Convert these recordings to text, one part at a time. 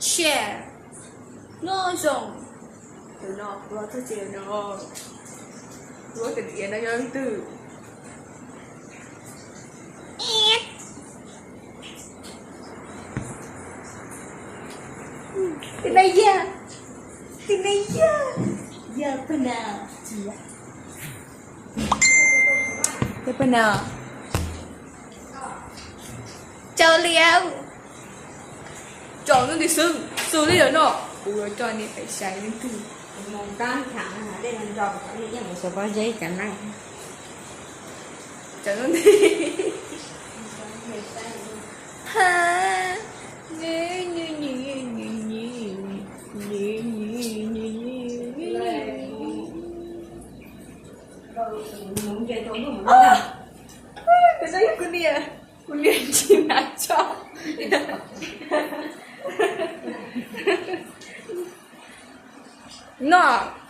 Share, noj zoo. Tus no kuv los txog ces no, kuv tus tiav no yog leej twg? Tus no yog, tus no yog, yog pag na, yog pag na. Rau liab, tsaus ntuj nti xwb, xws li lawm no. Kuv yuav coj nej pem saib leej twg. Tsaus ntuj nti. Ha. Kuv niam, kuv niam tsis hnav tso. No,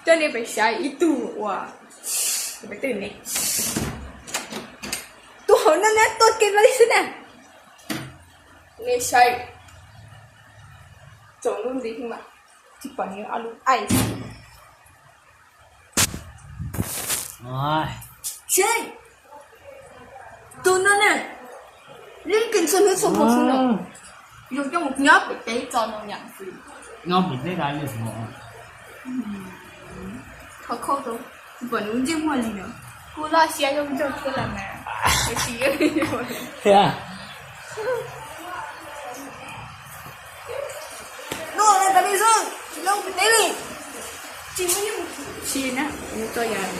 coj nej pem saib ib tug uas, tus hauv no na tuaj kev lawm xwb na. Nej saib, tsaus ntuj nti mas tsis pom nws ob lub aim. Seb, tus no ne, yeej keej txhua hnub txhua hmo xwb no. Yus coj mus nyob pem teb tso no yam xwb. Nyob pem teb tau li hmo. Thov khauj tau, tsis pom nws ntsej muag li no. Kuv loj siab zoo nraug thiab los mas. Thiab. Noj tas li xwb, tsis loj pem teb li. Tsis muaj yeej tsis na, tso yam.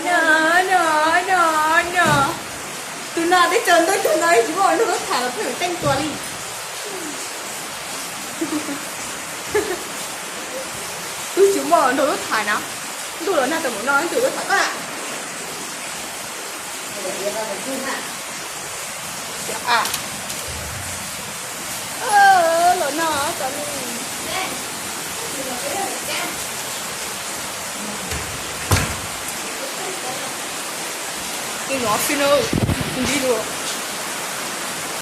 No, no, no, no. Tus no teb tsaus ntuj tus no tsis muaj nrog lub tham los pheej teej tua li. Twb tsis muaj nrog lub tham na. Ntuj los nag tau mus no ib tug lub tham koj na. Los no tau li. Li no xwb na, nti dua.